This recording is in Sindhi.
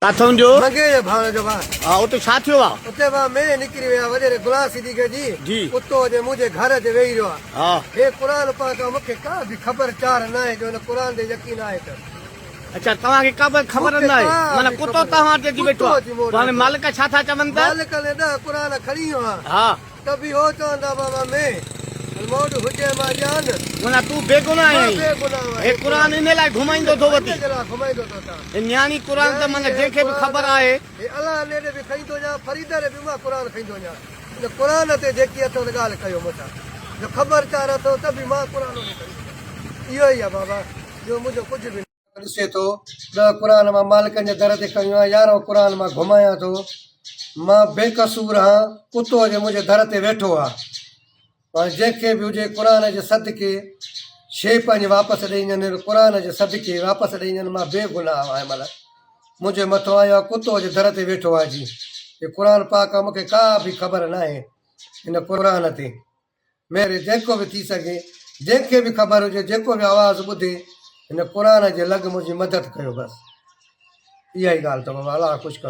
ڪاٿئون جو؟ منگي جي ڀاڻ جو ڀاء. ها اتي ڇا ٿيو آ؟ اتي ڀاء مينهن نڪري ويا وڏيري غلام صديقي جي جي. ڪتو اچي منهنجي گهر اچي ويهي رهيو آ. ها. هي قرآن پاڪ آ مونکي ڪا به خبر چار ناهي جو هن قرآن تي يقين آهي ته. اڇا توهان کي ڪا به خبر مونکي ناهي ڪا معنيٰ به ڪتو خبر توهان وٽ اچي ويٺو ڪتو آ اچي مون وٽ پوء هاڻي ويٺو آ. مالڪ ڇا ٿا چون ته؟ مالڪ ني ڏهه قرآن کڻي ويو آ. ها. ته به هو چوندا بابا مين موڊ هجي مان ڄان. معنيٰ تون بيگناهه مان آهين. بيگناهه آهيان. هي قرآن ان لاء گهمائيندو ٿو وتي. ان جي لاء گهمائيندو ٿو وتان. هي نياڻي قرآن ته معنيٰ جنهن کي به خبر آهي. هي الله نيڏي به کڻي ٿو وڃان فريده ڏي به مان قرآن کڻي ٿو وڃان. ان قرآن تي جيڪي اٿو ته ڳالهه ڪيو مون سان. جو خبر چار اٿو ته به مان قرآن هوڏي کڻي ٿو وڃان. اهو ئي آهي بابا ٻيو منهنجو ڪجهه به نه. ڏسي ٿو، ڏهه قرآن مان مالڪن جي در تي کنيو آهي، يارهون قرآن مان گهمايان ٿو، مان بي قصور هان، ڪتو اڄ منهنجي در تي ويٺو آ، پاڻ جنهن کي به هجي قرآن جي صدقي شيء پنهنجي واپس ڏئي وڃن، قرآن جي صدقي واپس ڏئي وڃن، مان بي گناهه آهيان مل منهنجي مٿو آيو آ، ڪتو اڄ در تي ويٺو آ جي هي قرآن پاڪ آ، مون کي ڪا به خبر ناهي هن قرآن تي. ميري جيڪو به ٿي سگهي، جنهن کي به خبر هجي، جيڪو به آواز ٻڌي، هن قرآن جي لڳ منهنجي مدد ڪيو بس اها ئي ڳالهه اٿو بابا الله خوش ڪندو.